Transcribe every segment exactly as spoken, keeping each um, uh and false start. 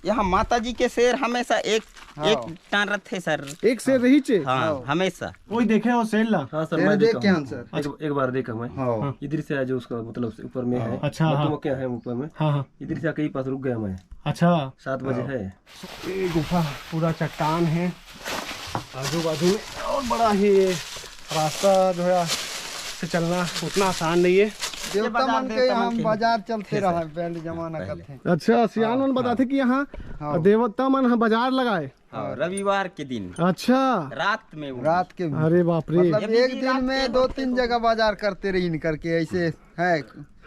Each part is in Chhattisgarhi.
यहाँ माता जी के शेर हमेशा एक, हाँ। एक टान रथे सर। एक शेर रहिचे? हाँ, हाँ। हमेशा। कोई देखे हो शेर ला? हाँ सर, शेर मैं देख देखा के हूँ। आन सर। एक, एक बार देखा मैं। हाँ। इधर से आ जो उसका मतलब ऊपर में है। अच्छा, मतलब हाँ। वो क्या है ऊपर में? हाँ, हाँ। इधर से आके ही पास रुक गया मैं। अच्छा। सात बजे हाँ। है। ये गुफा पूरा चट्टान है आजू बाजू में, और बड़ा ही ये रास्ता जो है से चलना उतना आसान नहीं है। देवता मन के यहाँ बाजार चलते रहा पहले जमाना करते। अच्छा, सियान मन बताते कि यहाँ हाँ। देवता मन ह बाजार लगाए। हाँ, रविवार के दिन। अच्छा। रात में वो। रात के भी। अरे बाप रे। मतलब ये भी एक दिन रात में के दो तीन जगह बाजार करते रही इनकर के, ऐसे है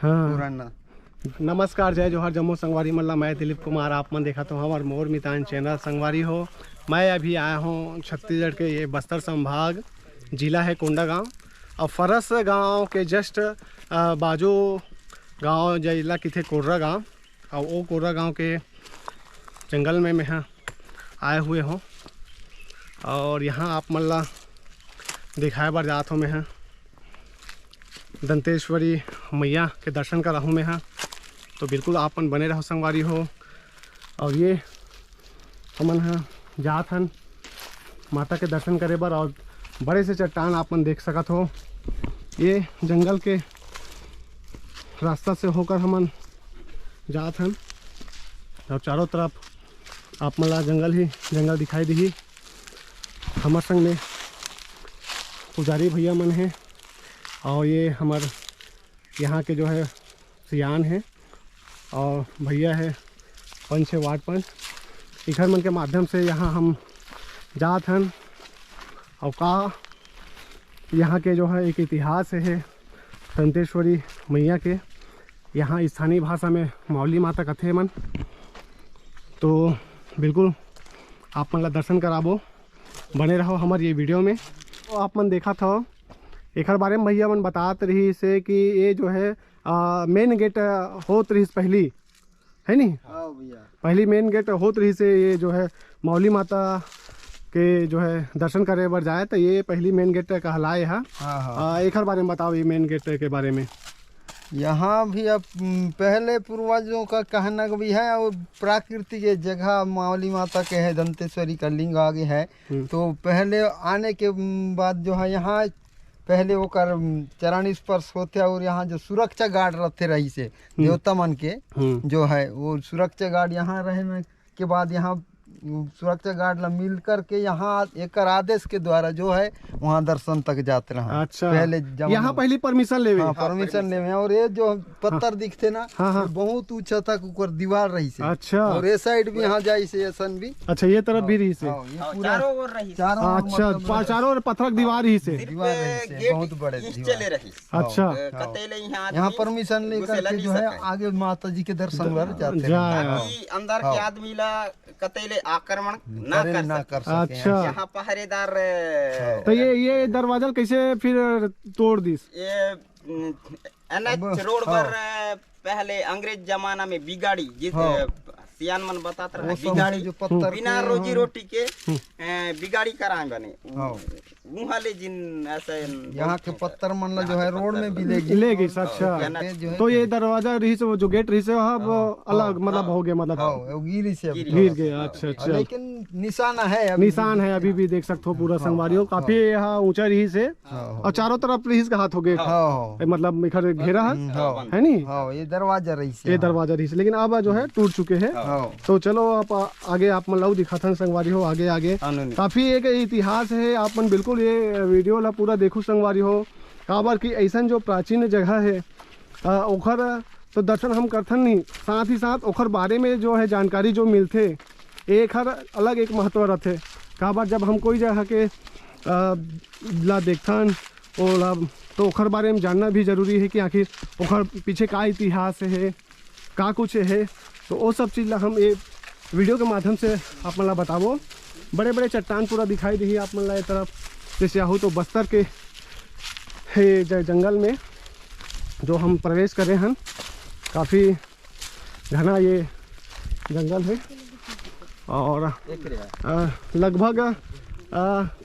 हाँ। पुराना। नमस्कार, जय जोहार, जम्मो संगवारी मन ला। मैं दिलीप कुमार, आप मन देखत हो हमर मोर मितान चैनल। संगवारी हो, मैं अभी आया हूँ छत्तीसगढ़ के ये बस्तर संभाग, जिला है कोंडागांव, और फरस गांव के जस्ट बाजू गांव जिला किथे कोर्रा गांव, और वो कोर्रा गांव के जंगल में मैं ह आए हुए हो, और यहाँ आप मन ला दिखाए बर जात हो मैं ह दंतेश्वरी मैया के दर्शन कराहूँ मैं ह। तो बिल्कुल आप मन बने रहो संगवारी हो। और ये हमन ह जात हन माता के दर्शन करे बर, और बड़े से चट्टान आप मन देख सकत हो। ये जंगल के रास्ता से होकर हमन जात हन, और चारों तरफ आप मन ला जंगल ही जंगल दिखाई दिही। हमर संग में पुजारी भैया मन हे, और ये हमर यहाँ के जो है सियान हे, और भैया हे पंच हे, वार्ड पंच। इखर मन के माध्यम से यहाँ हम जात हन। और का यहाँ के जो है एक इतिहास हे दंतेश्वरी मैया के, यहाँ स्थानीय भाषा में मौली माता कथे मन। तो बिल्कुल आप मन ला दर्शन कराबो, बने रहो हमर ये वीडियो में। तो आप मन देखत हो, एकर बारे में भैया मन बतात रहिस हे कि ये जो है, आ, मेन गेट होत रहिस पहली, है नी? हाँ भैया। पहली मेन गेट होत रहिस हे, ये जो है मौली माता के जो है दर्शन करे बर जाए, तो ये पहली मेन गेट कहलाए हा। हाँ, हाँ। आ, एकर बारे में बताओ, ये मेन गेट के बारे में। यहाँ भी अब, उम, पहले पूर्वजों का कहना भी है, और प्राकृतिक ये जगह मौली माता के है, दंतेश्वरी का लिंग आगे है। हम्म। तो पहले आने के, उम, बाद जो है यहाँ पहले ओकर, उम, चरण स्पर्श होथे, और यहाँ जो सुरक्षा गार्ड रहते रहिस हे हम्म। देवता मन के, हम्म। जो है वो सुरक्षा गार्ड यहाँ रहे में के बाद यहाँ, उम, सुरक्षा गार्ड ला मिल करके यहाँ एकर आदेश के द्वारा जो है वहाँ दर्शन तक जात रहा। अच्छा। पहले जमाना यहाँ में। पहली परमिशन लेवे? हाँ, हाँ, परमिशन लेवे। और ये जो पत्थर दिखथे ना, हाँ, हाँ। ये बहुत ऊंचा तक ओकर दीवार रहिस हे। अच्छा। और ये साइड भी यहाँ जाइस हे, ऐसन भी। अच्छा, ये तरफ भी रहिस हे। हाँ, ये हाँ, पूरा चारों ओर रहिस। चारों ओर अच्छा, मतलब पा-, चारों ओर पत्थर की दीवार रहिस हे। सिर्फ दीवार रहिस हे, गेट बहुत बड़े ईस्ट दीवार। चले रहिस। अच्छा। हाँ, हाँ। कते ले यहाँ यहाँ आदमी परमिशन लेकर घुसेला के नहीं जो है सके। आगे माता जी के दर्शन बर जाते जा। हैं। ताकि अंदर के हाँ। आदमी ला कते ले आक्रमण ना करे कर ना सके। कर सके। अच्छा। यहाँ पहरेदार, हाँ। तो ये, ये दरवाजा कैसे फिर तोड़ दिस? ये, उम, एनएच अब, रोड हाँ। पर, अ, पहले अंग्रेज जमाना में बिगाड़ी, जिस, हाँ। अ, सियान मन बतात रहा, वो सब बिगाड़ी, जो पत्थर बिना के, रोजी हाँ। रोटी के, हम्म। अ, बिगाड़ी कराए बने। हाँ। उहाँ ले जिन ऐसे यहाँ के पत्थर मन ला जो है रोड में भी ले गिस। ले गिस, अच्छा। हाँ। जो है तो ये दरवाजा रहिस हे, वो जो गेट रहिस हे, वो हाँ, अलग हाँ। मतलब हो गया, मतलब हाँ, वो गिरिस हे अभी गिर थोड़ा गया, सा। अच्छा, अच्छा। लेकिन निशान है अभी निशान भी। है अभी भी, देख सकते हो पूरा हाँ, संगवारी हो, हाँ। काफी यहाँ ऊंचा रहिस हे। हाँ, हाँ। और चारों तरफ रहिस का हाथ हो गए। हाँ, हाँ। ए, मतलब एकर घेरा है, हम्म, हाँ। है नी? हाँ, ये दरवाजा रहिस हे, ये हाँ। दरवाजा रहिस हे, लेकिन अब जो है टूट चुके हैं। हाँ। तो चलो आप आ-, आगे आप मन ला दिखाथन संगवारी हो, आगे, आगे। हाँ, नहीं, नहीं। काफी एक इतिहास है, आप मन बिल्कुल ये वीडियो ला पूरा देखो संगवारी हो, काबर कि ऐसन जो प्राचीन जगह है, अ, ओखर तो दर्शन हम करथन नहीं, साथ ही साथ ओखर बारे में जो है जानकारी जो मिलथे, एक हर अलग एक महत्व रथे। काबर जब हम कोई जगह के, अ, ला देखथन, ओला, तो ओखर बारे में जानना भी जरूरी है कि आखिर ओखर पीछे का इतिहास है, का कुछ है, तो वो सब चीज़ ला हम ये वीडियो के माध्यम से आप मन ला बताबो। बड़े बड़े चट्टान पूरा दिखाई देही आप मन ला ये तरफ, जैसे आहू तो बस्तर के हे ज-, जंगल में जो हम प्रवेश करे हन, काफ़ी घना ये जंगल है और, अ, लगभग, अ,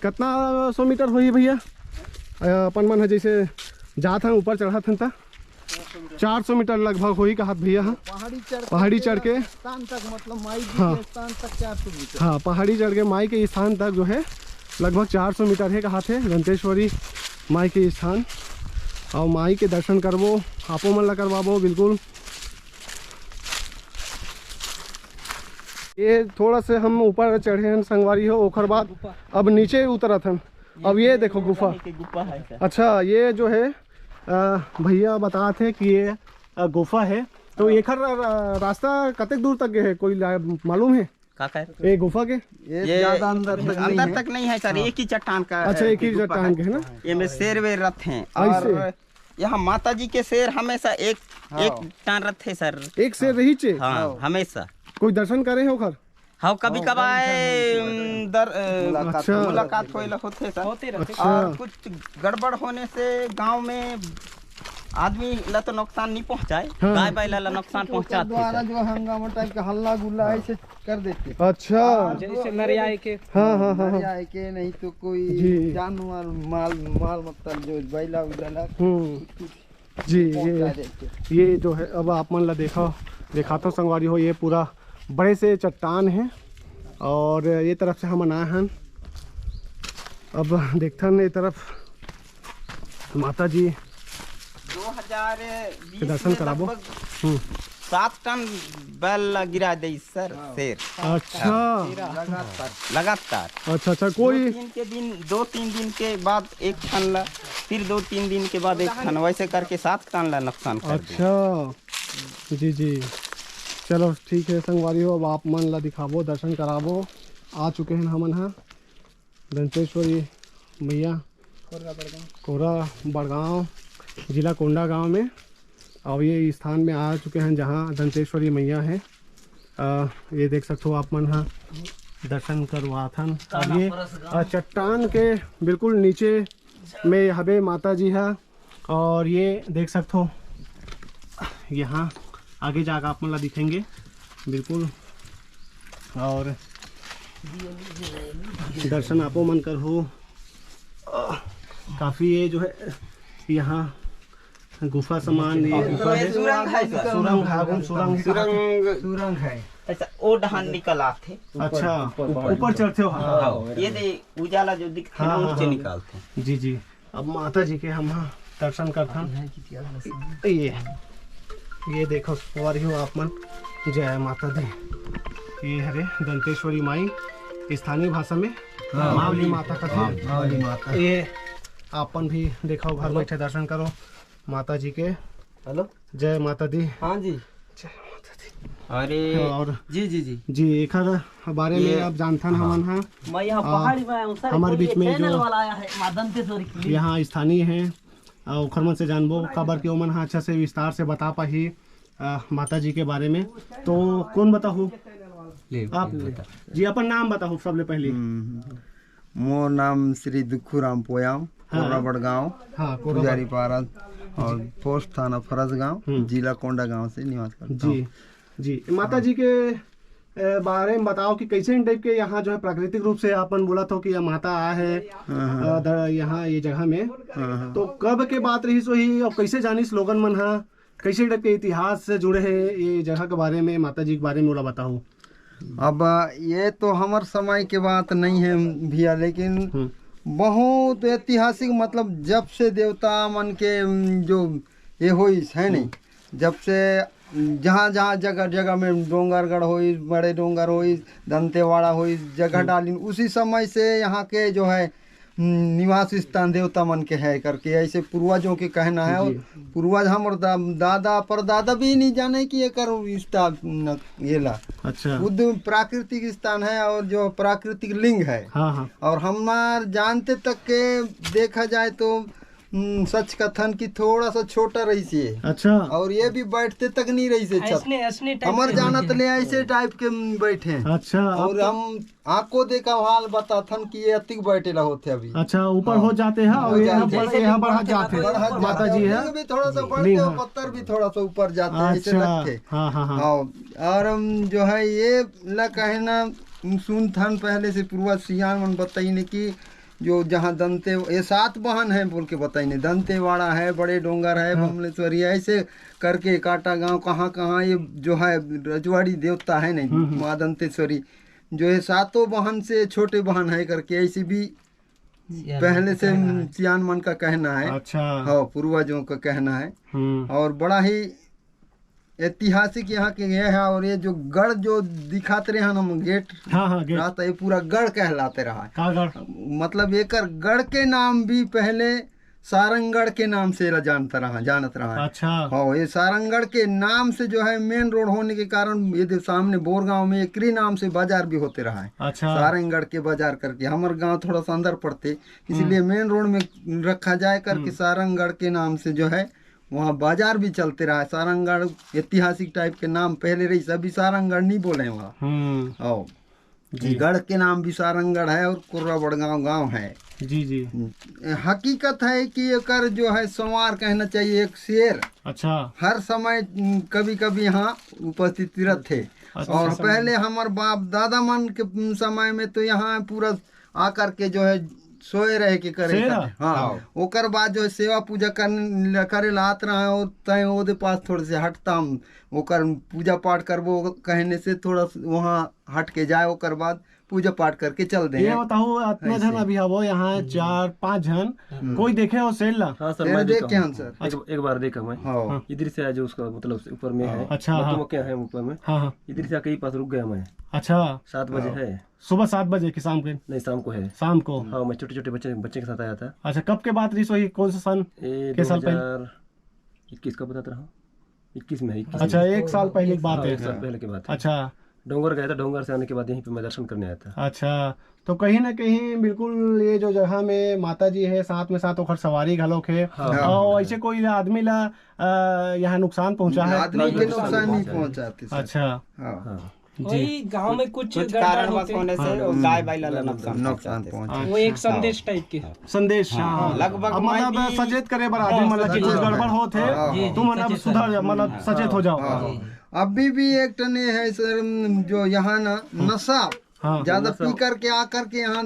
कितना सौ मीटर होही भैया? अ, अपन मन ह जैसे जात हन, ऊपर चढ़त हन त चार सौ मीटर लगभग होही कहात भैया। हाँ, पहाड़ी चढ़ पहाड़ी चढ़ के। स्थान तक, मतलब माई जी हाँ। के स्थान तक चार सौ मीटर। हाँ, पहाड़ी चढ़ के माई के स्थान तक जो है लगभग चार सौ मीटर है कहात हे दंतेश्वरी माई के स्थान। और माई के दर्शन करबो, आपो मन ला करवाबो बिल्कुल। ये थोड़ा से हम ऊपर चढ़े हैं संगवारी हो, ओकर बाद अब नीचे उतरत हन। अब ये देखो गुफा। गुफा है सर। अच्छा, ये जो है अ, भैया बतात हे कि ये अ, गुफा है, तो एकर अ, रास्ता कतेक दूर तक गए है, कोई ला- मालूम है? का कहे? ये गुफा के? ये ये ज्यादा अंदर तक नहीं अंदर है। तक नहीं है सर, हाँ। एक ही चट्टान का अच्छा, अ, एक ही गुफा चट्टान है। के है ना? ये में शेर वेर रथ हैं ऐसे? और यहाँ माता जी के शेर हमेशा एक हाँ। एक टान रथ है सर। एक शेर रही चे? हाँ, हाँ। हमेशा। कोई दर्शन करे हो ओकर? हाँ, कभी हाँ, कभार कभी कभार। दर अ, मुलाकात अच्छा। मुलाकात होएला होथे सर। होते रहते। अच्छा। और कुछ गड़बड़ होने से गांव में आदमी ला तो नुकसान नहीं पहुंचाए, हाँ। गाय बैला ला नुकसान पहुंचाते द्वारा सर। जो हंगामा टाइप का हल्ला गुल्ला हाँ। ऐसे कर देते। अच्छा। हाँ, जैसे नरियाए के। हाँ, हाँ, हाँ, हाँ। नरियाए के नहीं तो कोई जी। जानवर, माल, माल मतलब जो बैला उला ला हम्म। कुछ, कुछ जी, पहुंचा ये, देते। ये जो है, अब आप मन ला देखा, दिखाता हूँ संगवारी हो, ये पूरा बड़े से चट्टान है और ये तरफ से हमन आए हन। अब देखथन ये तरफ माता जी दो हजार बीस के दर्शन में कराबो। लगभग हम्म। सात टन बैल ला गिरा दे सर, हाँ। शेर। अच्छा। लगातार। लगातार। अच्छा, अच्छा, कोई दो तीन के दिन, दो तीन दिन के बाद एक ठन ला, फिर दो तीन दिन के बाद एक ठन, वैसे करके सात टन ला नुकसान कर दिया। अच्छा, जी, जी, चलो ठीक है संगवारी हो, अब आप मन ला दिखाबो, दर्शन कराबो। आ चुके हैं हमन हा दंतेश्वरी मैया, कोरगा बड़गांव। कोरगा बड़गांव, जिला कोंडागांव में। और ये स्थान में आ चुके हैं जहाँ दंतेश्वरी मैया है। अ, ये देख सकते हो आप मन हा दर्शन करवाथन। और ये अ, चट्टान के बिल्कुल नीचे में हबे माता जी है। और ये देख सकते हो यहाँ आगे जाकर आप मन ला दिखेंगे बिल्कुल। और दर्शन आपो मन करहू। काफ़ी ये जो है यहाँ गुफा समान, ये गुफा है। सुरंग है सर। सुरंग, हाँ, सुरंग, सुरंग। सुरंग। सुरंग है। ऐसा ओ डहान निकल आथे। अच्छा, ऊपर, ऊपर चढ़ते हो, हाँ। हाँ, ये दे उजाला जो दिखथे हाँ, ना, हाँ, ऊंचे हाँ। निकालथे। जी, जी। अब माता जी के हम दर्शन करथन। ये, ये देखो, संगवारी हो आप मन, जय माता दी। ये हरे दंतेश्वरी माई, स्थानीय भाषा में हाँ। मावली माता कथे। हाँ, मावली माता। ये आपन भी देखो, घर बैठे दर्शन करो माता जी के। हेलो। जय माता दी। हाँ जी। जय माता दी। अरे। और जी, जी, जी। जी, एकर बारे में ये आप जानथन हाँ। हमन हा। मैं यहाँ आ, पहाड़ी में आया हूँ सर, हमारे कोई बीच ये में चैनल जो वाला आया है, माँ दंतेश्वरी के लिए। यहाँ स्थानीय है, आ, ओखर मन से जानबो, काबर के ओमन हा अच्छा से विस्तार से बता पाही, आ, माता जी के बारे में। तो कौन बताहू? ले, आप ले बता। जी, अपन नाम बताहू सबले पहले। हम्म, मोर नाम श्री दुखू राम पोयाम, हाँ। कोरगा बड़गांव, हाँ, कोरगा पुजारी बड़- पारा और पोस्ट थाना फरसगांव, हम्म। जिला कोंडागांव से निवास करता हूँ। जी, जी। माता जी के, ए, बारे में बताओ कि कैसे टाइप के यहाँ जो है प्राकृतिक रूप से अपन बोला था कि यह माता आ है, हाँ, हाँ। अ, द-, यहाँ ये जगह में। हाँ, हाँ। तो कब के बात रही सोही और कैसे जानिस लोगन मन हा, कैसे टाइप के इतिहास से जुड़े है ये जगह के बारे में, माता जी के बारे में ओला बताओ। अब ये तो हमर समय के बात नहीं है भैया, लेकिन हम्म। बहुत ऐतिहासिक, मतलब जब से देवता मन के, उम, जो ये होइस है नहीं, हम्म। जब से जहाँ जहाँ जगह जगह में डोंगरगढ़ होइस, बड़े डोंगर होइस, दंतेवाड़ा होइस, जगह हम्म। डालिन, उसी समय से यहाँ के जो है हम्म, निवास स्थान देवता मन के है करके ऐसे पूर्वजों के कहना है। और जी। पूर्वज हमर दा-, दादा परदादा भी नहीं जाने कि एकर स्थान ये ला। अच्छा। खुद प्राकृतिक स्थान है और जो प्राकृतिक लिंग है। हाँ, हाँ। और हमार जानते तक के देखा जाए तो, हम्म, सच कथन कि थोड़ा सा छोटा रही सी है। अच्छा। और ये भी बैठते तक नहीं रही से छत। ऐसने, ऐसने टाइप हमर के जानत बैठे। ले ऐसे टाइप के, हम्म, बैठे हैं। अच्छा, और अब तो हम आको देखा हाल बताथन कि ये अतिक बैठे ला होथे अभी। अच्छा, ऊपर हाँ। हो जाते हैं और हो ये यहाँ जाते पर, हैं। यहाँ बढ़ा जाते हैं। बढ़ा जाते माता जी हैं। है। लिंग भी थोड़ा सा बढ़ते लिंग, हैं, हाँ। पत्थर भी थोड़ा सा ऊपर जाते हैं, ऐसे अच्छा, लगते हैं। हाँ, हाँ, हाँ। हाँ, और हम जो है ये ला कहना सुनथन पहले से पूर्वज सियान मन बताइन कि जो जहाँ दंते, ये सात बहन है बोल के बताई नहीं, दंतेवाड़ा है, बड़े डोंगर है, हाँ। बमलेश्वरी है, ऐसे करके काटा गांव, कहाँ कहाँ ये जो है रजवाड़ी देवता है नहीं, हम्म, हम्म। माँ दंतेश्वरी, जो ये सातों बहन से छोटे बहन है करके ऐसे भी सियान पहले मन से कहना है। सियान मन का कहना है। अच्छा। हाँ, पूर्वजों का कहना है। हम्म। और बड़ा ही ऐतिहासिक यहाँ के ये है। और ये जो गढ़ जो दिखाते रहे हैं हम, गेट हाँ, हाँ, गेट। रास्ता, ये पूरा गढ़ कहलाते रहा है। का गढ़? मतलब एकर गढ़ के नाम भी पहले सारंगढ़ के नाम से ला जानता रहा, जानत रहा है। अच्छा। हाँ, ये सारंगढ़ के नाम से जो है मेन रोड होने के कारण ये जो सामने बोरगांव में एकरे नाम से बाजार भी होते रहा है। अच्छा। सारंगढ़ के बाजार करके, हमारे गांव थोड़ा सा अंदर पड़ते, इसलिए हम्म। मेन रोड में रखा जाए करके हम्म। सारंगढ़ के नाम से जो है वहाँ बाजार भी चलते रहा है। सारंगढ़ ऐतिहासिक टाइप के नाम पहले रही, सभी सारंगढ़ नहीं बोले वहाँ। हम्म। आओ। जी। गढ़ के नाम भी सारंगढ़ है और कुर्रा बड़गांव गांव है। जी, जी। हकीकत है कि एकर जो है संवार कहना चाहिए, एक शेर। अच्छा। हर समय कभी-कभी यहाँ उपस्थित रहते। अच्छा, और अच्छा। पहले हमार बाप दादा मन के समय में तो यहाँ पूरा आकर के जो है सोए रहे के करे शेर? खातिर। हाँ। हाँ। ओकर बाद जो है सेवा पूजा करने, करे ला आत रहा है और तय ओदे पास थोड़े से हटता हम, ओकर पूजा पाठ करबो कहने से थोड़ा वहाँ हट के जाए, ओकर बाद पूजा पाठ करके चल दे। ये बताओ, इतना ऐसे। जन अभी हवो यहाँ, हम्म। चार पाँच जन, हम्म। कोई देखे हो शेर ला? हाँ सर, शेर मैं देख देखा के हूँ। हम सर। एक, एक बार देखा मैं। हाँ। हाँ। इधर से आज उसका मतलब ऊपर में है। अच्छा, मतलब हाँ। वो क्या है ऊपर में? हाँ, हाँ। इधर से आके ही पास रुक गया मैं। अच्छा। सात बजे हाँ। है। सुबह सात बजे कि शाम के? नहीं, शाम को है। शाम को? हाँ, मैं छोटे-छोटे बच्चे, बच्चे के साथ आया था। अच्छा, कब के बात रही सोई? कौन सा सन? ये के साल पहले? दो हज़ार इक्कीस का बता रहा हूँ। इक्कीस में है, इक्कीस अच्छा, में। एक साल पहले की बात हाँ, है। एक साल पहले की बात है। अच्छा। डोंगर गया था, डोंगर से आने के बाद यहीं पे मैं दर्शन करने आया था। अच्छा, तो कहीं ना कहीं बिल्कुल ये जो जगह में माता जी है, साथ में साथ ओखर सवारी घलोक है। हाँ। और ऐसे कोई आदमी ला, अ, यहाँ नुकसान पहुँचा है? आदमी के नुकसान नहीं पहुँचाते सर। अच्छा। हाँ। हाँ। जी। वही गांव में कुछ कुछ गड़बड़ कारणवश होते। होने से हाँ। वो गाय बैल ला नुकसान नुकसान पहुंचाते। पहुंचा। वो एक अच्छा। संदेश टाइप के। संदेश, हाँ। हाँ। लगभग अब मैं मतलब भी सचेत करे बर आदमी हाँ, मतलब कि सचेत कुछ करे। गड़बड़ होत है, हाँ, जी, हाँ। जी, तुम मतलब सचेत सुधर करे। जाओ, मतलब हाँ। सचेत हो जाओ। हाँ। हाँ। अभी भी एक टने है सर, जो यहाँ ना हाँ। नशा हाँ। ज्यादा नशा। पी करके आ करके यहाँ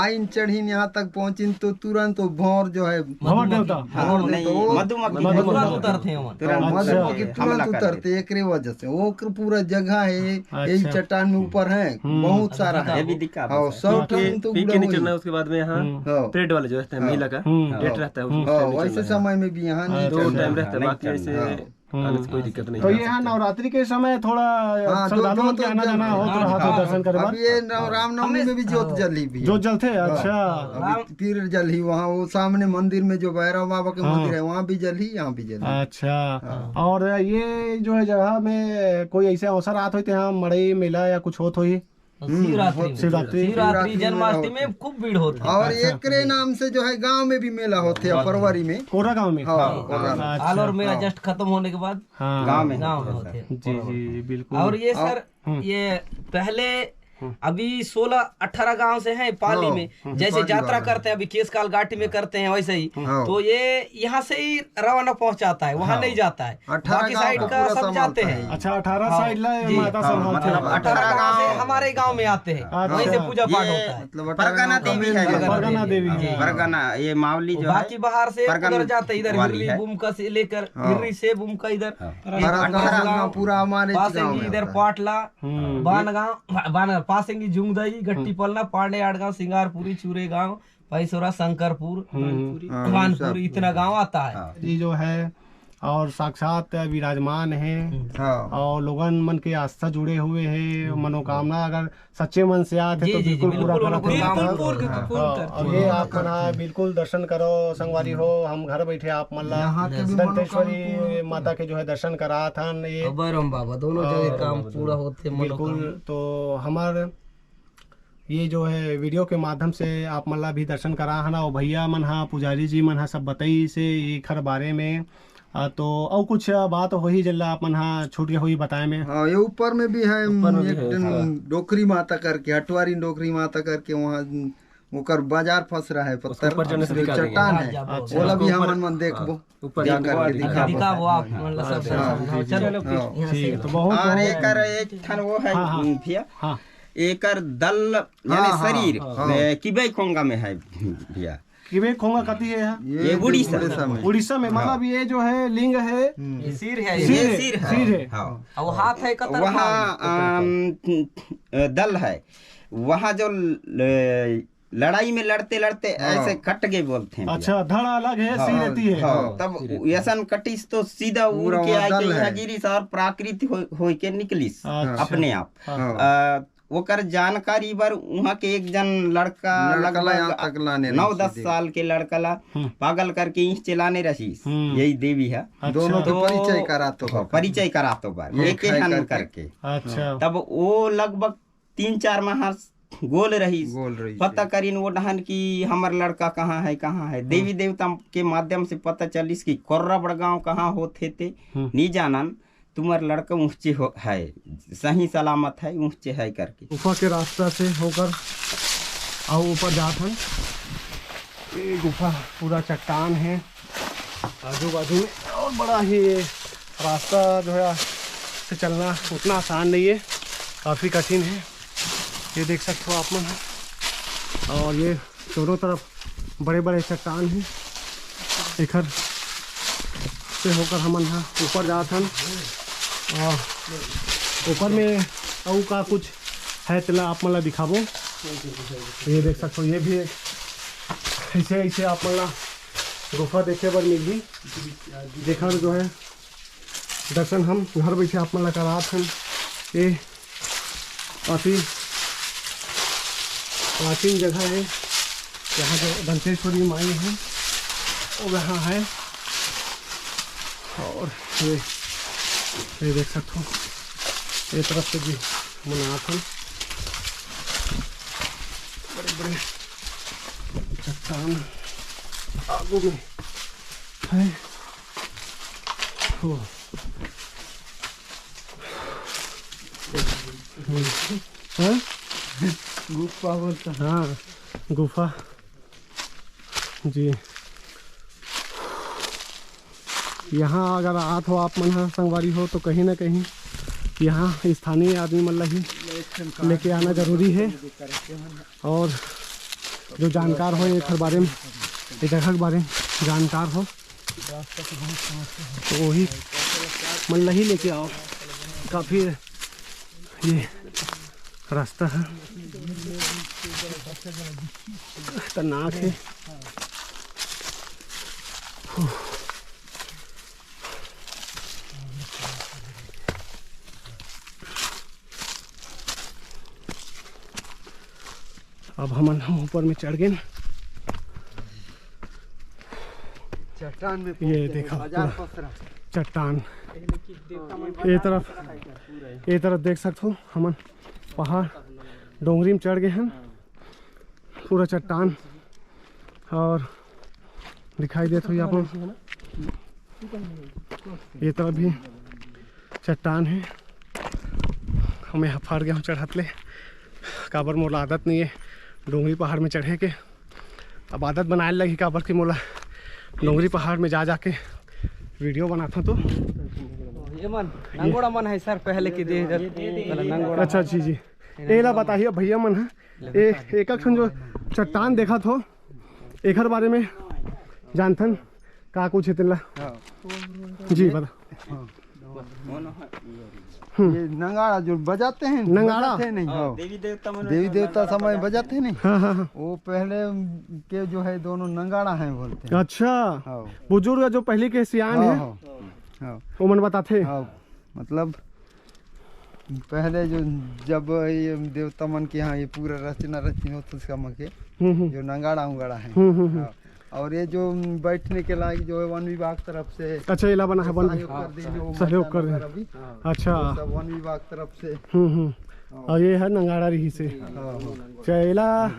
आइन चढ़ीन यहाँ तक पहुँचिन तो तुरंत वो भौर जो है भौर देवता। हाँ, भौर नहीं, देवता, वो मधुमक्खी मधुमक्खी तुरंत उतरते हैं वहाँ। तुरंत अच्छा। मधुमक्खी हमला तुरंत कर उतरते, देते। एकरे वजह से वो पूरा जगह है, यही अच्छा। चट्टान में ऊपर है, हम्म। बहुत सारा है। ये भी दिक्कत है हाँ, सर। सौ पी के, टन तो पी के गुड़ा नहीं हुई। चढ़ना है, उसके बाद में यहाँ हम्म। हाँ। परेड वाले जो रहते हैं, हाँ। महिला का, हम्म। डेट रहता है, उस हाँ, टाइम नहीं वैसे चढ़ना है। समय में भी यहाँ नहीं दो चढ़ना टाइम है। रहता है, नहीं बाकी चढ़ना ऐसे है। हम्म। आने से कोई दिक्कत नहीं तो है। ये है नवरात्रि के समय थोड़ा हाँ, जो, श्रद्धालु जो, मन के जो आना जल-, जाना होत हाँ, रहत हो हाँ। दर्शन करे अब बर। ये नव-, रामनवमी में भी जोत हाँ। जली भी है। जोत जलथे, हाँ। अच्छा। अभी राम- फिर जलही वहाँ, वो सामने मंदिर में जो भैरव बाबा के हाँ। मंदिर है, वहाँ भी जलही, यहाँ भी जलही। अच्छा। हाँ। और ये जो है जगह में कोई ऐसे अवसर आत होते हैं, मड़ई मेला या कुछ होत होही? हम्म, शिवरात्रि होत में। शिवरात्रि। शिवरात्रि, शिवरात्रि में जन्माष्टमी होत है। में खूब भीड़ होत है। और अच्छा। एकरे नाम से जो है गांव में भी मेला होत है फरवरी में। कोरा गांव में? हाँ, हाँ, कोरा में। अच्छा। आलोर मेला हाँ। Just खत्म होने के बाद हाँ। गांव में गांव में होता है होते सर। हैं। जी, जी, जी, बिल्कुल। और ये और सर, हम्म। ये पहले हम्म। अभी सोलह अठारह गांव से हैं पाली हाँ, में, हम्म। जैसे पाली यात्रा वाला। करते हैं, अभी केसकाल घाटी में करते हैं, वैसे ही। हाँ। तो ये यहाँ से ही रवाना पहुंचाता है, वहाँ हाँ। नहीं जाता है। अठारह बाकी गांव side का का पूरा सब संभालता जाते हैं। है। अच्छा, अठारह हाँ। Side ला जी। माता हाँ, संभालते मतलब हैं। अठारह गांव से हमारे गांव में आते हैं, अच्छा। वहीं से पूजा पाठ ये होता है। मतलब अठारह परगना गांव का देवी main है। परगना परगना देवी। देवी। जी। परगना, ये मावली जो बाकी है, बाहर से परगना उधर जाते हैं, इधर वाली हिरली है। बुमका से लेकर हाँ। हिररी से बुमका इधर हाँ। ये अठारह अठारह गांव गांव पूरा हमारे पासेंगी गांव में इधर आता है। पाटला, हम्म। बानगांव, बा-, बान-, पासेंगी जुंगदई, गट्टी हम्म। पलना, पांडे आड़गांव, सिंगारपुरी, चूरेगांव, पैसोरा, शंकरपुर, हम्म। हाँ, ये वानपुरी, सब। इतना गांव आता है। हाँ। जी जो है और साक्षात विराजमान है हम्म। हाँ। और लोगन मन के आस्था जुड़े हुए है, हम्म। मनोकामना अगर सच्चे मन से आत है जी, तो जी, जी, बिल्कुल पूरा बिल्कुल, करत बिल्कुल, है। बिल्कुल, बिल्कुल हाँ। करत और है। ये आप मन ह बिल्कुल दर्शन करो संगवारी हो, हम घर बैठे आप मन ला यहाँ के भी दंतेश्वरी मनोकामना पूर्ण माता के जो है दर्शन करात हन। ये अभय राम बाबा दोनों जगह और काम पूरा होत है, बिल्कुल, मनोकामना। तो हमार ये जो है video के माध्यम से आप मन ला भी दर्शन करा हन, और भैया मन हा, पुजारी जी मन हा सब बताइस हे एखर बारे में। आ, तो अउ कुछ बात होही जेला आप मन हा छूट गे होही बताए में? हाँ, ये ऊपर में भी है, ऊपर में भी एक है, ठन हाँ। डोकरी माता करके, हटवारी डोकरी माता करके, वहाँ ओकर बाजार फंस रहा है, उसके पत्थर, ऊपर चढ़ने से जो दिखा देंगे। चट्टान है, अच्छा। ओला भी हमन मन देखबो। हाँ, ऊपर जा जाके करके दिखा दिखा देंगे। दिखाबो आप मन ला सब हाँ, दर्शन। हाँ, जी, जी। चलो, हाँ। ठीक है, तो बहुत, और बहुत एकर एक ठन वो है, हाँ, हाँ। भैया। हाँ। एकर दल यानी हाँ, हाँ, शरीर हाँ। ए, किबे खोंगा में है भैया। किबे खोंगा कति है यहाँ? ये ये उड़ीसा। उड़ीसा में। उड़ीसा में, हाँ। मतलब ये जो है लिंग है, ये सिर है, सिर ये है, सिर है। सिर है। हाँ। और हाथ है कतर वहाँ, खान। अम, दल है, वहाँ जो ल-, लड़ाई में लड़ते लड़ते हाँ। ऐसे कट गए बोलते हैं भैया। अच्छा, धड़ अलग है, हाँ, सिर रहती है। हाँ, हाँ, तब सिर रहती है। ऐसन कटिस तो सीधा उड़ पूरा के वहाँ आके दल यहाँ है। गिरिस और प्राकृत हो, होके निकलिस हाँ। अपने आप। हाँ। अ, ओकर जानकारी बर उहाँ के एक जन लड़का लड़का ला लगभग यहाँ तक लाने नौ रहिस दस देवी। साल के लड़का ला हम्म। पागल करके इस चलाने रहिस। हम्म। यही देवी है। अच्छा। दोनों के तो परिचय करातो हाँ, बर। परिचय करातो बर। ये एक खाए हन करके। करके। अच्छा। तब वो लगभग तीन चार माह गोल रहिस। गोल रहिस। पता करिन वो डहन कि हमर लड़का कहाँ है, कहाँ है। देवी हम्म। देवता के माध्यम से पता चलिस कि कोर्रा बड़गांव कहाँ होथे ते हम्म। नी जानन। तुम्हार लड़का ऊँचे हो, है, सही सलामत है, ऊँचे है करके। गुफा के रास्ता से होकर आओ ऊपर जात हन। ये गुफा पूरा चट्टान है आजू बाजू में, और बड़ा ही ये रास्ता जो है से चलना उतना आसान नहीं है, काफ़ी कठिन है। ये देख सकते हो आप मन, और ये दोनों तरफ बड़े-बड़े चट्टान हे। एखर से होकर हमन ह ऊपर जात हन। और ऊपर में अउ का कुछ है, तेला आप मन ला दिखाबो। ये देख सकथो, ये भी एक ऐसे, ऐसे आप मन ला गुफा देखे बर मिलही, जेखर जो है दर्शन हम घर बैठे आप मन ला करात हन। ये काफी प्राचीन जगह है, यहाँ जो दंतेश्वरी माई है, वो यहाँ है। और ये, ये देख सकते हो, ये तरफ से भी मनात हन। बड़े बड़े चट्टान आगू में है। हो। हाँ? गुफा बोलता। हाँ, गुफा। जी। यहाँ अगर आत हो आप मन ह संगवारी हो, तो कहीं ना कहीं यहाँ स्थानीय आदमी मन ला ही लेके आना जरूरी है। और जो जानकार हो एखर बारे में, ये जगह के बारे में जानकार हो, तो वही मन ला ही लेके आओ। काफी ये रास्ता है, खतरनाक है। अब हमन ह ऊपर में चढ़ गेन। चट्टान में ये पहुंचे हैं, देखा, बाजार पूरा पसरा। चट्टान। ये तरफ, ये तरफ देख सकथो, हमन पहाड़ डोंगरी में चढ़ गए हैं। पूरा चट्टान और दिखाई देत होही आप मन। ये तरफ भी चट्टान है। हमें हफाड़ गए हम चढ़त ले, काबर मोला आदत नहीं है डोंगरी पहाड़ में चढ़े के। अब आदत बनाए लगही, काबर कि मोला डोंगरी पहाड़ में जा जाके वीडियो बनाथों तो। ये मन नंगोड़ा मन है सर, पहले की दे इधर। नंगोड़ा। अच्छा जी जी, एला बताइए भैया मन है, ए, एक एक ठन जो चट्टान देखा थो, एकर बारे में जानथन का कुछ है तेला? हाँ। जी, बता। हाँ। हम्म। ये नगाड़ा जो बजाते हैं, नगाड़ा? बजाते नहीं, हाँ, हाँ। देवी देवता मन देवी में देवता नगाड़ा समय बजाते बजाते नहीं। हाँ, हाँ, हाँ। वो पहले के जो है दोनों नगाड़ा हैं बोलते हैं। अच्छा। हाँ। बुजुर्ग जो पहले के सियान हाँ, हैं, हाँ। हाँ। वो मन बताते। हाँ। मतलब पहले जो, जब ये देवता मन के यहाँ ये पूरा रचना रचना होता था, इसका मन के हम्म, हम्म। जो नगाड़ा उंगाड़ा है। हम्म, हम्म, हम्म। हाँ। और ये जो बैठने के लायक जो है वन विभाग तरफ से अच्छा, एला बना है, वन सहयोग कर दीजिए, वो सहयोग कर मचान दीजिए। वगैरह भी। हाँ। अच्छा। वो सब वन विभाग तरफ से। हम्म, हम्म। हाँ। और ये है नगाड़ा रही से। हाँ, हाँ। चैला।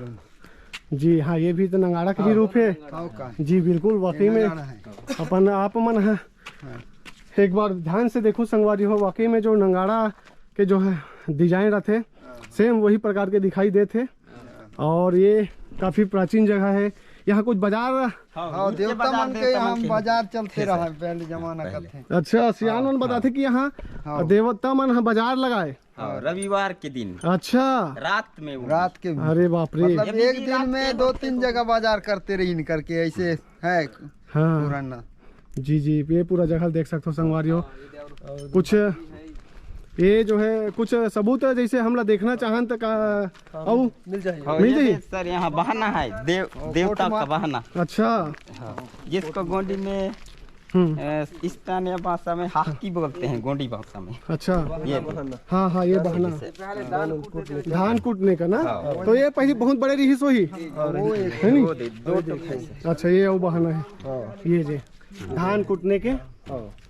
जी हाँ, ये भी तो नगाड़ा के भी हाँ। रूप है। हाँ, का। जी बिल्कुल, वाकई ये में नगाड़ा है। अपन आप मन है। हाँ। एक बार ध्यान से देखो संगवारी हो, वाकई में जो नगाड़ा के जो है डिजाइन रहते, हाँ। सेम वही प्रकार के दिखाई देते। हाँ। और ये काफी प्राचीन जगह है। यहाँ कुछ बाजार हाँ, हाँ, देवता मन के यहाँ बाजार चलते रहा है पहले जमाना करते। अच्छा, सियान मन बताते कि यहाँ हाँ। देवता मन ह बाजार लगाए। हाँ, रविवार के दिन। अच्छा। रात में वो। रात के भी। अरे बाप रे। मतलब ये भी एक दिन रात में के दो तीन जगह बाजार करते रहिन करके ऐसे है। हाँ। पुराना। जी जी, ये पूरा जगह देख सकते हो संगवारी हो। कुछ ये जो है कुछ सबूत है, जैसे हमला देखना चाहन त का? हाँ, अउ मिल जाही। हाँ, मिल ये जाही? देख सर, यहाँ बहाना है, देव देवता का बहाना। अच्छा। हाँ, जिसको गोंडी में हम्म। अ, स्थानीय भाषा में हाकी बोलते हैं, गोंडी भाषा में। अच्छा। ये हाँ हाँ, ये बहाना। धान कूटने का ना? हाँ। तो ये पहली बहुत बड़े रिहिस होही। है नी? वो दे, दो ठो भैंस है। अच्छा, ये वो बहाना है। ये जे धान कूटने के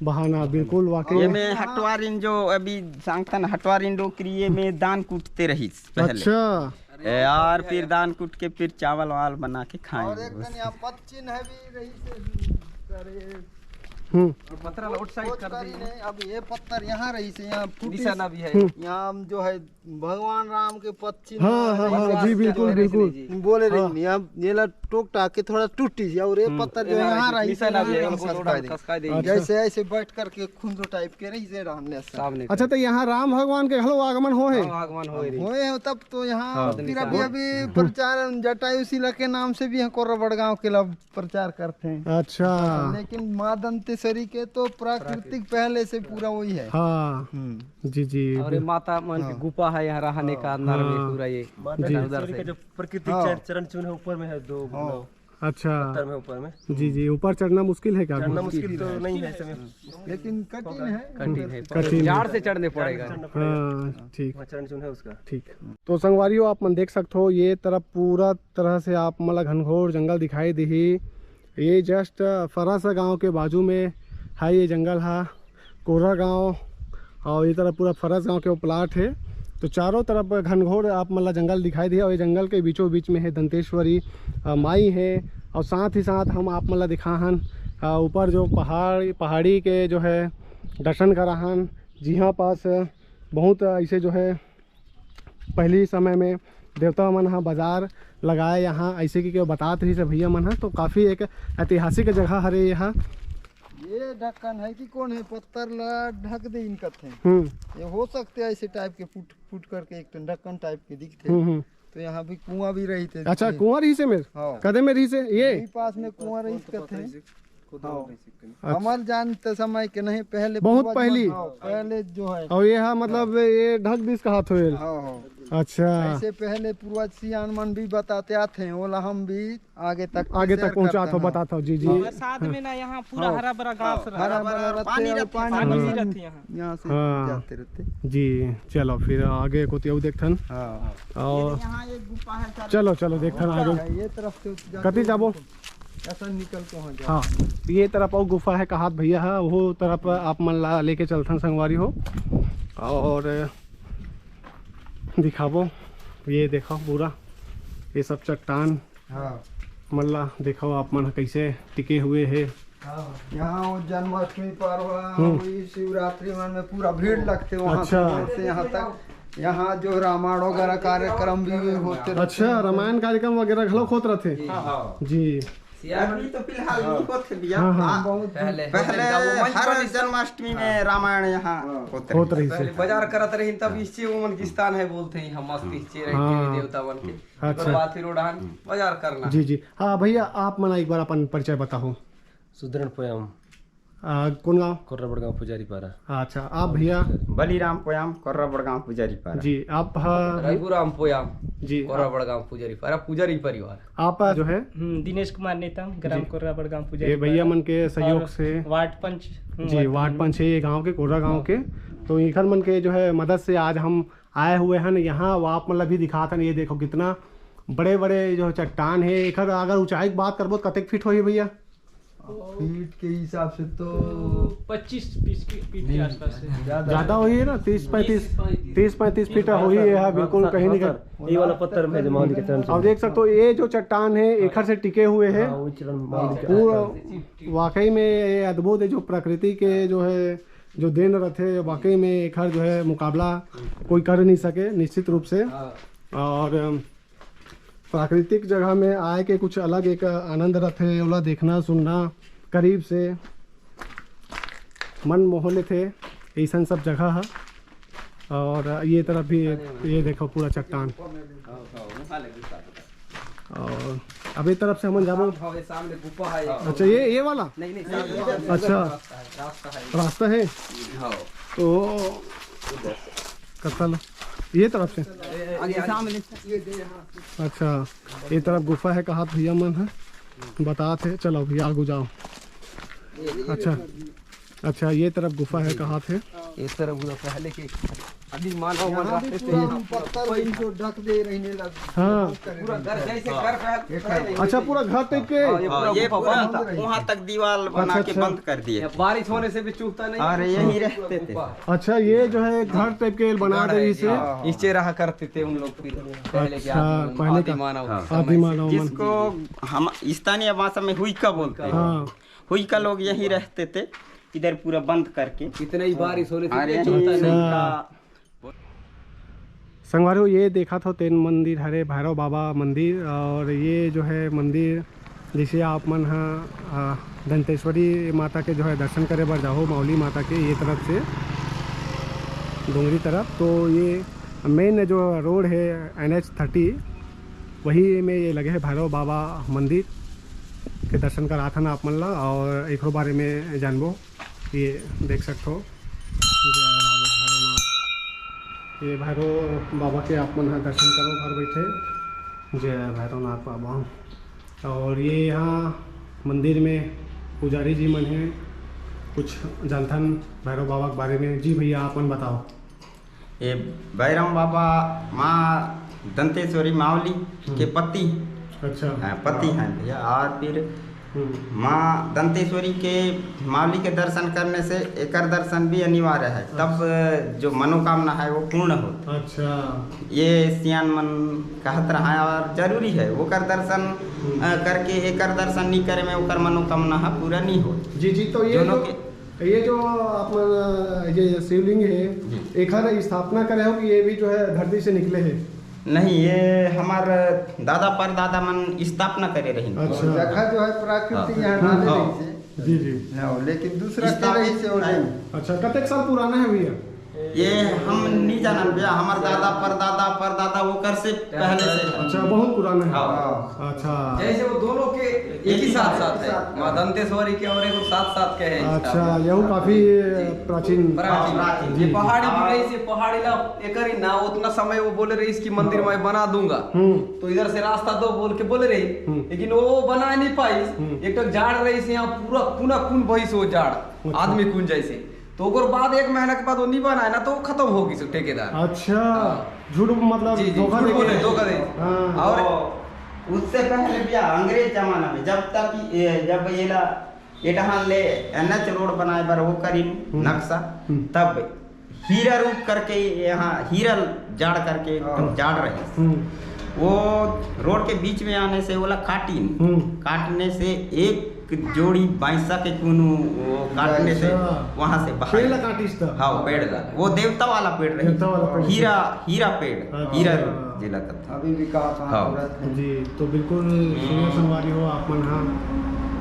बहाना, बिल्कुल वाकई ये में। में हटवारिन जो अभी सांगतन हटवारिन डोकरी, ये में धान कूटते रहिस पहले। अच्छा। ए, और फिर धान कूट के फिर चावल वाल बना के खाए। और एक दिन यहाँ पत्थर चिन्ह भी रहिस है, अरे, हम्म। ये पत्थर आउटसाइड कर दी। नहीं, अब ये पत्थर यहाँ रहिस है, यहाँ फुटिस। निशाना भी है। हम्म। यहाँ हम जो है भगवान राम के पत्थर चिन्ह हाँ, हाँ, हाँ, जी, बिल्कुल, बिल्कुल। बोले रही, हाँ। नहीं, अब ये ला टोक टाक के थोड़ा टूटिस और ये हम्म। पत्थर जो यहाँ रहिस है, निशाना भी है, यहाँ उनको खसका थोड़ा दे। खसका दे। अच्छा। जैसे ऐसे बैठ करके खुंदो टाइप के रहिस है रहने से। सामने अच्छा, तो यहाँ राम भगवान के घलो आगमन हो है? हाँ, आगमन हो है। होए हो तब तो यहाँ हाँ। फिर अभी, अभी प्रचार जटायु शिला के नाम से भी यहाँ कोर्रा बड़गांव के लब प्रचार करते हैं। अच्छा। लेकिन माँ दंतेश्वरी के तो प्राकृतिक पहले से पूरा वही है। हाँ। हम्म। जी जी। और ये माता मन की हाँ। गुफा है यहाँ रहने का अंदर में हाँ। पूरा ये माता जी। दंतेश्वरी का जो प्राकृतिक हाँ। चर-, चरण चिन्ह है ऊपर में है दो हाँ। मतलब अच्छा। पत्थर में ऊपर में। जी जी, ऊपर चढ़ना मुश्किल है क्या? चढ़ना मुश्किल तो नहीं है ऐसे में। लेकिन कठिन है। कठिन है। कठिन है। झाड़ से चढ़ने पड़ेगा। चढ़ना पड़ेगा। हाँ, ठीक। वहाँ चरण चिन्ह है उसका। ठीक। तो संगवारियों, आप मन देख सकते हो, ये तरफ पूरा तरह से आप मन ला घनघोर जंगल दिखाई देही। ये जस्ट फरस गांव के बाजू में है ये जंगल हा, कोर्रा गांव, और ये तरफ पूरा फरस गांव के वो प्लाट है। तो चारों तरफ घनघोर आप मन ला जंगल दिखाई देही, और ये जंगल के बीचों बीच में है दंतेश्वरी अ, माई है। और साथ ही साथ हम आप मन ला दिखाहन अ, ऊपर जो पहाड़, पहाड़ी के जो है दर्शन कराहन, जिहाँ पास बहुत ऐसे जो है पहली समय में देवता मन ह बाजार लगाए यहाँ, ऐसे कि के बतात रहिस हे भैया मन ह। तो काफी एक ऐतिहासिक जगह हरे यहाँ। ये ढक्कन है कि कौन है, पत्थर ला ढक दे इनकथे। हम्म। ये हो सकते हैं ऐसे टाइप के फुट फुट करके एक ठन ढक्कन टाइप के दिखते। हम्म, हम्म। तो यहाँ भी कुआं भी रहिस हे। अच्छा, कुआं रहिस हे मेर? हाँ। कदे में रहिस हे? ये? यही पास में कुआं रहिस कथे। हाँ। अच्छा। हमर जानते समय के नहीं, पहले बहुत पूर्वज पहली? मन, हाँ, पहले जो है। और ये हा, मतलब, ये ढक दिस कहात होएल? हाँ, हाँ। अच्छा। ऐसे पहले पूर्वज सियान मन भी बताते आथे, ओला हम भी आगे तक आगे तक पहुंचात हो, बतात हो, जी, जी। बरसात में ना यहाँ पूरा हाँ। हरा भरा घास हाँ, रहता है। हरा भरा रहते पानी और रहते, पानी पानी भी रहते। रहते यहाँ। यहाँ से हाँ। जाते रहते। जी, चलो फिर आगे कोती अउ देखथन। हाँ। और ये यहाँ एक गुफा है सर। चलो, चलो, देखथन आगे। ये तरफ से जाते कति जाबो? ऐसा निकल के वहाँ जाओ। हाँ, ये तरफ अउ गुफा है कहात भैया है, वो तरफ आप मन ला लेके चलथन संगवारी हो और दिखाबो। ये देखो पूरा, ये सब चट्टान हाँ। मन ला देखो आप मन कैसे टिके हुए है। हाँ। यहाँ वो जन्माष्टमी पर्व, हम्म। वही शिवरात्रि मन में पूरा भीड़ लगते वहाँ से, अच्छा। वहाँ से यहाँ तक। यहाँ जो रामायण वगैरह कार्यक्रम भी होते रहते अच्छा, हैं। रामायण कार्यक्रम वगैरह घलो होत रहते। हाँ, हाँ। जी। अभी तो फिलहाल हाँ। नहीं होते भैया। हाँ, हाँ। हाँ, बहुत पहले पहले होते थे, वो मंच हर पर जन्माष्टमी में हाँ। रामायण यहाँ हाँ। होते होत रहिस हे। पहले बाजार करत रहिन, तब इससे वो मन की स्थान है बोलते हैं, हम मस्त इससे रहते हाँ। हैं देवता बन के। अच्छा। ओकर बाद फिर ओढ़ान बाजार करना। जी, जी। हाँ, भैया, आप मन एक बार अपन परिचय बताओ। सुधरण पोयाम। आ, कौन गांव? कोर्रा बड़गांव पुजारी पारा। अच्छा, आप भैया? बलिराम पोयाम, कोर्रा बड़गांव पुजारी पारा। जी, आप, हाँ, रघुराम पोयाम, जी, कोर्रा आप बड़गांव पुजारी पारा, पुजारी परिवार। आप जो है? हम्म, दिनेश कुमार नेताम, ग्राम जी। कोर्रा बड़गांव पुजारी ये भैया पारा। मन के सहयोग और से। वार्ड पंच, हम्म, जी, वार्ड वार्ड पंच है ये गांव के, कोर्रा गांव हाँ। के। तो इखर मन के जो है मदद से आज हम आए हुए हैं यहाँ, वो आप मतलब भी दिखात हन। ये देखो कितना बड़े-बड़े जो चट्टान है। एकर अगर ऊंचाई की बात करबो तो कतेक फीट होही भैया? फीट के हिसाब से तो तो पच्चीस बीस फीट के नहीं, आसपास है। ज्यादा ज्यादा है। होही ना, तीस पैंतीस, तीस पैंतीस। तीस पैंतीस फीट हाँ, होही सर, ये, हाँ, हाँ, बिल्कुल सर, कहीं हाँ, नहीं सर। कहीं। ये वाला पत्थर में जो मान के चलन और देख सकते हो, ये जो चट्टान है, एकर से टिके हुए है। हाँ, वो चलन मान के पूरा चलन। वाकई में ये अद्भुत है, जो प्रकृति के जो है, जो देन रथे, वाकई में एकर जो है मुकाबला कोई कर नहीं सके निश्चित रूप से। हाँ। और प्राकृतिक जगह में आए के कुछ अलग एक आनंद रथे, ओला देखना, सुनना करीब से मन मोह लेथे, ऐसन सब जगह ह। और ये तरफ भी, ये देखो पूरा चट्टान। और अब ये तरफ से हमन जाबो। हाँ, ये सामने गुफा है। अच्छा, ये, ये वाला? नहीं, नहीं, सामने अच्छा। रास्ता है, रास्ता है। रास्ता है? हाँ। तो कत्ता ल, ये तरफ से? आगे सामने। अच्छा, ये तरफ गुफा है, कहात भैया मन है, बतात हे। चलो भैया, आगू जाओ। अच्छा, अच्छा, ये तरफ गुफा है, कहात हे। ये तरफ गुफा पहले के अभी मानव मन यहाँ भी रहते थे। पूरा हम पत्थर वही जो ढक दे रहने लग हाँ। पूरा घर जैसे घर पहले अच्छा, पूरा घर टाइप के। हाँ, ये हाँ, पूरा ये गुफा पूरा बंद था। वहाँ तक दीवार बना अच्छा, के अच्छा। बंद कर दिए। ये बारिश होने से भी चूकता नहीं। अरे, यहीं रहते थे। गुफा। अच्छा, ये जो है घर टाइप के बना घर दे है, इसे। हाँ। नीचे रहा करते थे उन लोग फिर पहले के अच्छा, आदि, पहले आदि का। मानव हाँ। समय आदि से। मानव मन। जिसको हम स्थानीय भाषा में हुइका बोलते हैं। हाँ। हुइका लोग यहीं रहते थे, इधर पूरा बंद करके। इतना ही बारिश होने से और भी यहीं चूकता नहीं। अच्छा। संगवारी हो, ये देखत हो तेन मंदिर हरे भैरव बाबा मंदिर, और ये जो है मंदिर, जैसे आप मन ह, आ, दंतेश्वरी माता के जो है दर्शन करे बर जाहो, मावली माता के ये तरफ से डोंगरी तरफ, तो ये मेन जो रोड है एन एच थर्टी, वही में ये लगे है भैरव बाबा मंदिर के दर्शन कराथन आप मन ला, और एकरो बारे में जानबो। ये देख सकते हो, जय बाबा भैरवनाथ, ये भैरव बाबा के आप मन ह दर्शन करो घर बैठे। जय भैरवनाथ बाबा। और ये यहाँ मंदिर में पुजारी जी मन हैं, कुछ जानथन भैरव बाबा के बारे में। जी भैया, आप मन बताओ। ये भैरव बाबा माँ दंतेश्वरी मावली के हम्म। पति, अच्छा। हाँ, पति हाँ। हैं भैया। और फिर हम्म। माँ दंतेश्वरी के मावली के दर्शन करने से एकर दर्शन भी अनिवार्य है, तब अच्छा। जो मनोकामना है वो पूर्ण हो। अच्छा। ये सियान मन कहत रहा है और जरूरी है, ओकर दर्शन हम्म। अ, करके एकर दर्शन नहीं करे में ओकर मनोकामना है पूरा नहीं हो। जी, जी, तो ये दोनों जो के तो ये जो आप मन, ये शिवलिंग है, जी। एखर स्थापना करे हो कि ये भी जो है धरती से निकले है? नहीं, ये हमार दादा परदादा मन स्थापना करे रहिन। अच्छा। जगह जो है प्राकृतिक हाँ। यहाँ डाले हाँ। रहिस हे। जी, जी। हाँ, लेकिन दूसरा स्थापना करे से वो नहीं। अच्छा, कतेक साल पुराना है भैया? ये हम नहीं जानन भैया, हमार दादा परदादा परदादा वो कर से पहले से है। अच्छा, बहुत पुराना है। हाँ। अच्छा। जैसे वो दोनों के एक ही साथ साथ है, माँ दंतेश्वरी के और एक साथ साथ के है। अच्छा, यहू काफी जी। प्राचीन। प्राचीन। प्राचीन। ये जी, पहाड़ी जी। भी रही, ये पहाड़ी ला एकर ही ना उतना समय वो बोले रही कि मंदिर मैं बना दूंगा, हम्म। तो इधर से रास्ता दो बोल के बोले रही, हम्म। लेकिन वो बना नहीं पाई। हम्म। एक तो जाड़ रही से यहाँ पूरा खूना खून बही से वो जाड़, अच्छा। आदमी खून जैसे। तो ओकर बाद एक महीना के बाद वो नहीं बना है ना, तो वो खत्म हो गई से ठेकेदार। अच्छा, हाँ। झूठ मतलब जी, जी, धोखा झूठ दे बोले, के। धोखा दे। हाँ। और उससे पहले भी अंग्रेज जमाना में जब तक ये, जब ये ला, ये टहान ले एन एच रोड बनाए बर वो करीन हम्म। नक्शा, हम्म। तब हीरा रूप करके यहाँ हीरा जाड़ करके एकदम हाँ। जाड़ रहे। हम्म। वो रोड के बीच में आने से ओला काटिन। हम्म। काटने से एक जोड़ी भैंसा के कोनो वो काटने से अच्छा। वहाँ से बाहर पेड़ ला काटिस त? हाँ, वो पेड़ ला। वो देवता वाला पेड़ रहे। देवता वाला पेड़। हीरा, हीरा पेड़, अच्छा। हीरा रूप जिला कत्था। अभी भी कहा, कहा हाँ। तुरंत है। जी, तो बिल्कुल सुनो हम्म। संगवारी हो, आप मन हा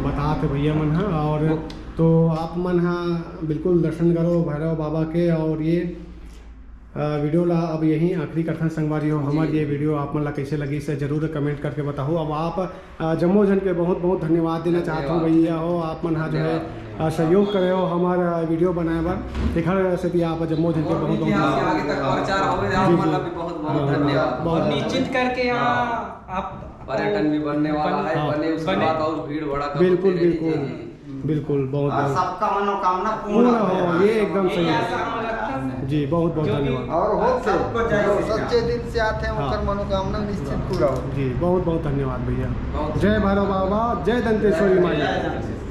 बतात हे भैया मन हा, और वो तो आप मन हा बिल्कुल दर्शन करो भैरव बाबा के। और ये, अ, वीडियो ला अब यहीं आखिरी करथन संगवारी हो। हमार जी। ये वीडियो आप मन ला कैसे लगी, इसे जरूर कमेंट करके बताओ। अब आप, अ, जम्मो झन के बहुत बहुत धन्यवाद देना चाहत हूँ धन्यवाद। भैया हो, आप मन हा जो है, धन्यवाद। अ, सहयोग करे हो हमार, अ, वीडियो बनाए बर। एखर सेती आप जम्मो झन के और बहुत भी बहुत यहाँ से धन्यवाद। आगे तक प्रचार होवे, आप जी, मन जी। ला भी बहुत बहुत हाँ, धन्यवाद। बहुत और बहुत निश्चित करके यहाँ हाँ। आप पर्यटन भी बढ़ने वाला है, हाँ। बने उसके बने। बाद और भीड़ भड़ाका बिल्कुल, होते रहेगी। बिल्कुल। जी, जी। बिल्कुल, बहुत, और बहुत। सबका मनोकामना पूर्ण पूर्ण हो, हो। ये एकदम सही है। जी, बहुत, बहुत जो भी धन्यवाद। और हो के, सबको जय जो श्री राम। सच्चे दिल से आते हैं, हाँ। उनकर मनोकामना निश्चित पूरा हो। जी, बहुत, बहुत धन्यवाद भैया। बहुत जय भैरव बाबा, जय दंतेश्वरी माई। जय दंतेश्वरी।